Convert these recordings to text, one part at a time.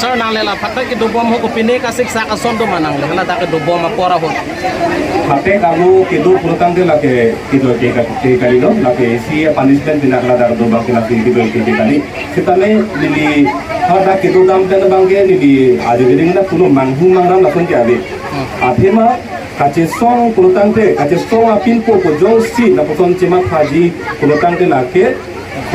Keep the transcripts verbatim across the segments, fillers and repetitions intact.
Sir, nangle la phatai kedobom ho kopine kasiksak ason do ma nangle, hala ta kedobom apor ahut? Phatai kamo kedo pulotangte lake kedo ke ka, ke kalilo, lake isi punishment pina kala dar do bang ke lake kedo ke ke kali. Sitame neli hadak kedodam pen abang ke neli ajo geding na pulo manghu mangram lason ke ave. Athema kachesong pulotangte, kachesong apin po po jongsi lapuson chemathaji pulotangte lake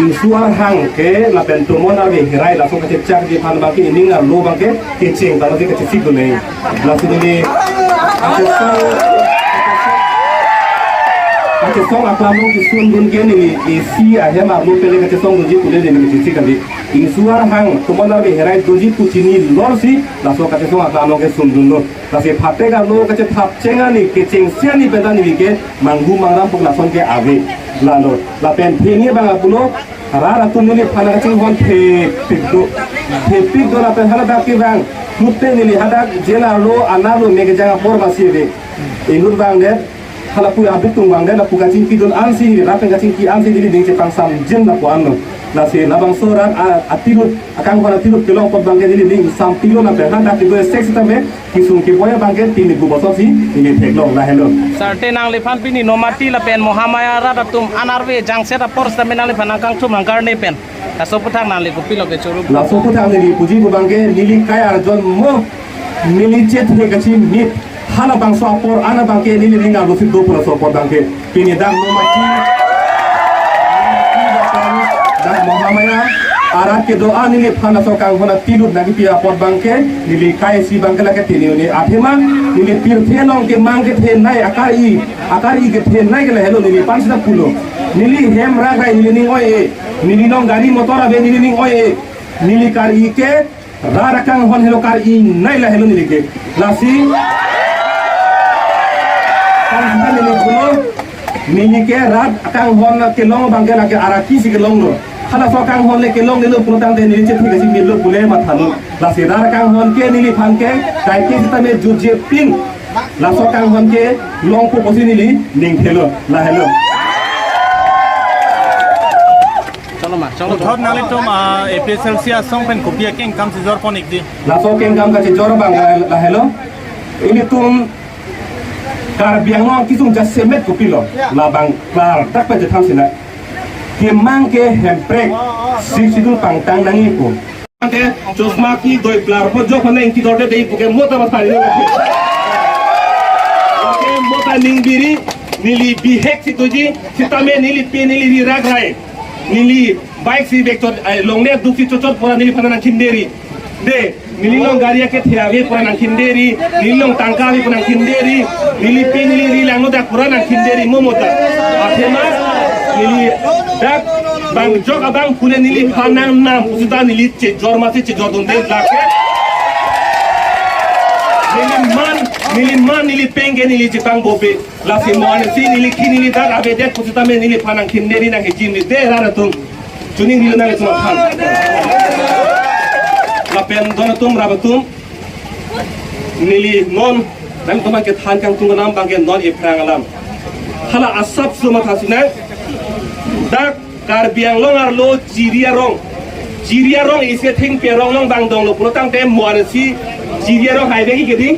ingsu arhang ke lapen tomon arve herai laso kachechakji aphan abang ke ining arlo abang ke kecheng talo ke kachesik do nai. Laso neli kachesong, kachesong aklam along kesundun ke neli isi ahem arlo pen le kachesong doji pule neli kachesik kali. Ingsu arhang tomon arve herai doji pu chinilo si laso kachesong aklam along kesundunlo. Lasi phatai arlo kachethap cheng ani kechengsi ani pen ta neli ke manghu mangram pok lason ke ave. Lalo lapen phini abang apulo, rat atum neliphan kachinghon thepik do. Thepik do lapen hala dak kevang. Nute neli hadak jail arlo, an arlo me kejang apor basi ave. Inut vangdet, hala pu abitung vangdet, lapu kachingki dun ansi, rat pen kachingki ansi neli ning chepangsamjin lapu anlo. Lasi labangso rat a, atilut, akanghon atilut kelong apot abang ke neli ning sampilo lapen hadak kedo esek sitame kesung keboi abang ke pini gu bosok si neli theklong, lahelo. Sir, te nangliphan pini Nomati lapen Mahamaya rat atum an arve jangset apor sitame nangliphan nangkangthum nangkarne pen, laso aphuthak nangli kopilo kechoro? Laso aphuthak neli puji pu abang ke neli kai arjon mo, neli chethe kachimit, halabangso apor an abang ke neli ning arlo si do pu laso apor abang ke. Pini dak Nomati, dak Mahamaya arat kedo-an neliphan laso kanghon atilut nangkipi apot abang ke neli kai si abang ke lake tini uni athema neli pirthe along kemang kethenei akar-i, akar-i kethenei ke lahelo, neliphan sita pulo. Neli hem rak rai neli ning oi-e, neli along gari motor ave neli ning oi-e, neli kar-i ke rat akanghon helo kar-i nai, lahelo neli ke. Lasi kan kita neli pulo, neli ke rat akanghon kelong abang ke lake araki si kelonglo. Halaso akanghon le kelonglelo pulotangte neli chethe kachimit lo pule mathalo. Lasi rat akanghon ke neliphan ke kaike sitame jutje pin, laso akanghon kelong pu pusi neli ning thelo, lahelo. Chalo ma, chalo. Puthot nanglitum, ah, A P H L C asong pen kopi akengkam si jor pon ikji? Laso kengkam kachejor abang la, lahelo. Ilitum Karbi Anglong kesung jasemet kopilo. Labang klardak pachethan sinai. Kemang ke Hemprek Sixth Schedule pangtang nangji pu. Ante chosma kedoi plar po jok hone ingki dorde dei pu ke mota mathari lo. Oke, mota ning biri, neli bihek si doji, sitame neli pe neli ri rak rai. Neli bike si vek chot, ai, longle duk si chochot pura neliphan nangkhinderi. De, neli along gari akethe ave pura nangkhinderi, neli along tangka ave pura nangkhinderi, neli pe neli ri langno dak pura nangkhinderi mo mota. Athema neli dak bang jok abang pule neliphan nangnam pusita neli chejor masi chejor dunde dak ke. Neli man, neli man neli peng ke neli chepang bobe. Lasi mo ansi neli khi neli dak avedet pusitame neliphan nangkhinderi nangkejimri de rat atum. Chuning neli nangtum aphan. Lapen don atum rap atum. Neli non nangtum kethan kangtung alam abang ke non ephrang alam. Hala asap suma thasina. Dak Karbi Anglong arlo Chiri arong. Chiri arong isi thengpi arong along bang donglo pulotangte mo ansi Chiri arong haivek keding.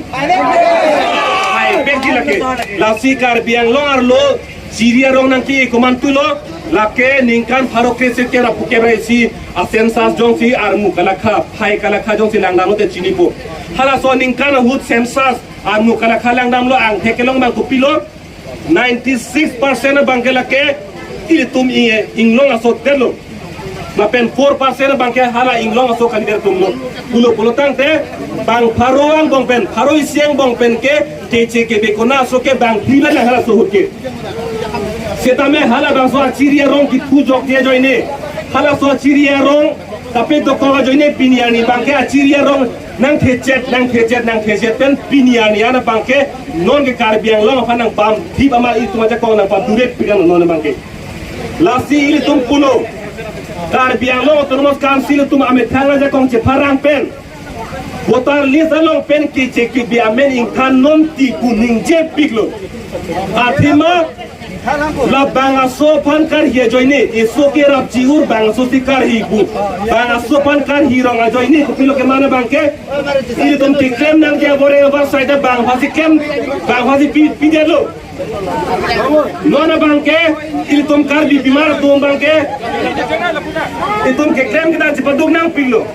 Haivekji lake. Lasi Karbi Anglong arlo Chiri arong nangke komantulo, lake ningkan pharo kresirkep ra phukep ra isi a census jongsi armu kalakha, phai kalakha jongsi langdamlo te chinipo. Halaso ningkan ahut census armu kalakha langdamlo angthek kelong abang kopilo, ninety six percent abang ke lake ilitum i-, inglong aso detlo. Lapen four percent abang ke hala inglong aso kalidet atumlo. Pulo pulotangte bang pharo angbong pen, pharo isi angbong pen ke keche kebe kona aso ke bang phila na halaso ahut ke. Setame halabangso a Chiri arong kiphu jokje ajoine, halaso a Chiri arong kape dokok ajoine pini arni abang ke a Chiri arong nangthechet, nangthechet, nangthechet pen pini arni an abang ke non ke Karbi Anglong aphan nangpamthip ama itum ajakong nangpamdure pikan non abang ke. Lasi ilitum pulo, Karbi Anglong Autonomous Council atum amethang ajakong chepharang pen voter list along pen keche kebe amen ingthan non ti pu ningjepiklo. Athema La bang aso aphan karhi ajoine, eso ke rap chiur bang aso si karhi pu. Bang aso aphan karhi rong ajoine, kopilo ke mane abang ke. Ilitum keklem nangji aboreng abar saida bang aphansi klem, bang aphansi pi, pidetlo. Non abang ke, ilitum Karbi pimar atum abang ke. Itum keklem kita chipaduk nangpiklo.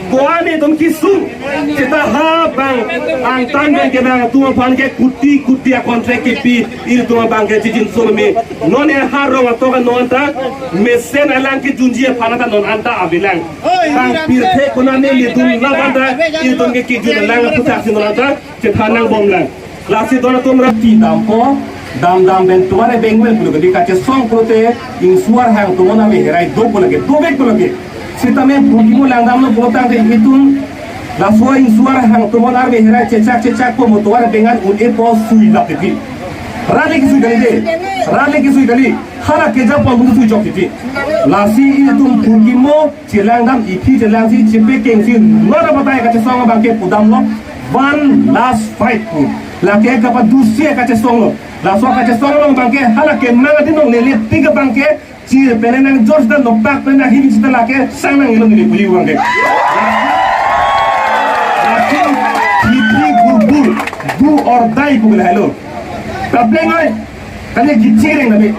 Ko-an itum kesung. Seta ha bang angtan pen kevang atum aphan ke kuti kuti a-contract kepi, ilitum abang ke chichinso me. Non e ha rong atok anon ta mesen alang kejunji aphan ta non anta avelang. Bang pirthe konane ilitum labang ta ilitum ke kejun alang aphuthak si non anta chethan nangbomlang. Lasi don atum rap ti dampo, dam dam pen tovar abeng vel pulo ke, di kachesong pulote ingsuar hang atum aphan aveherai do pulo ke, dovek pulo ke. Sitame phurkimo langdamlo pulotangte itum laso ingsuar hang atum aphan aveherai chechak chechakpo mo, tovar abeng an un-epo, sui lap titi. Rat le kesui kali de, rat le kesui kali, hala keja pon sui chok titi. Lasi itum phurkimo chelangdam, iphi chelangsi chepekengsi non abatai kachesong abang ke pudamlo, one last fight pu. Lake kapadusi kachesonglo. Laso kachesong along abang ke hala kemang adin along lele tik abang ke chir pene nangjor seta noktak pene nanghin seta lake sang nang ilo neli puji abang ke. Lake hithi burbur, do or die pu ke lahelo. Kapleng oi. Kali kecil yang tadi.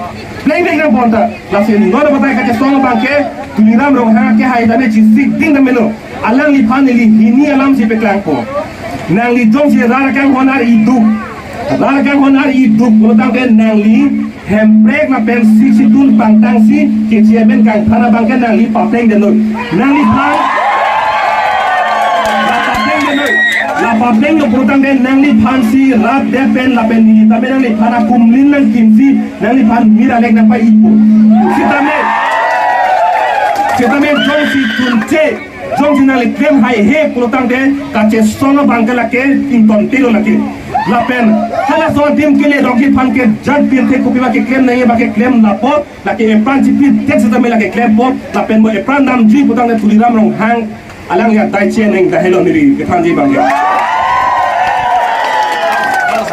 Pleng pleng nang bonta. Lasi non abatai kachesong abang ke Tuliram Ronghang ke hai tadi chisik ding tadi lo. Alangliphan neli hini alam si peklangpo. Nangli jongsi rat akanghon ar-i duk, rat akanghon ar-i duk pulotangte nangli Hemprek lapen Sixth Schedule pangtangsi kechi amen kangthar abang ke nangli paplengdetnoi. Nangliphan la paplengdetnoi. La paplenglo pulotangte nangliphansi rat det pen lapen neli tame nangliphan akumlin nangkimsi nangliphan mir alek nangpai-ipo. Sitame, sitame jongsi chunche, jongsi nangli klem haihe pulotangte kachesong abang ke lake ingtontelo lake. Lapen halaso adim kele rongki aphan ke jat pirthe kopi ba keklem nangji ba keklem lapo, lake epran chipidet sitame lake klempo, lapen mo epran damji pulotangte Tuliram Ronghang alangli adai cheneng dahelo neli kethanji abang ke.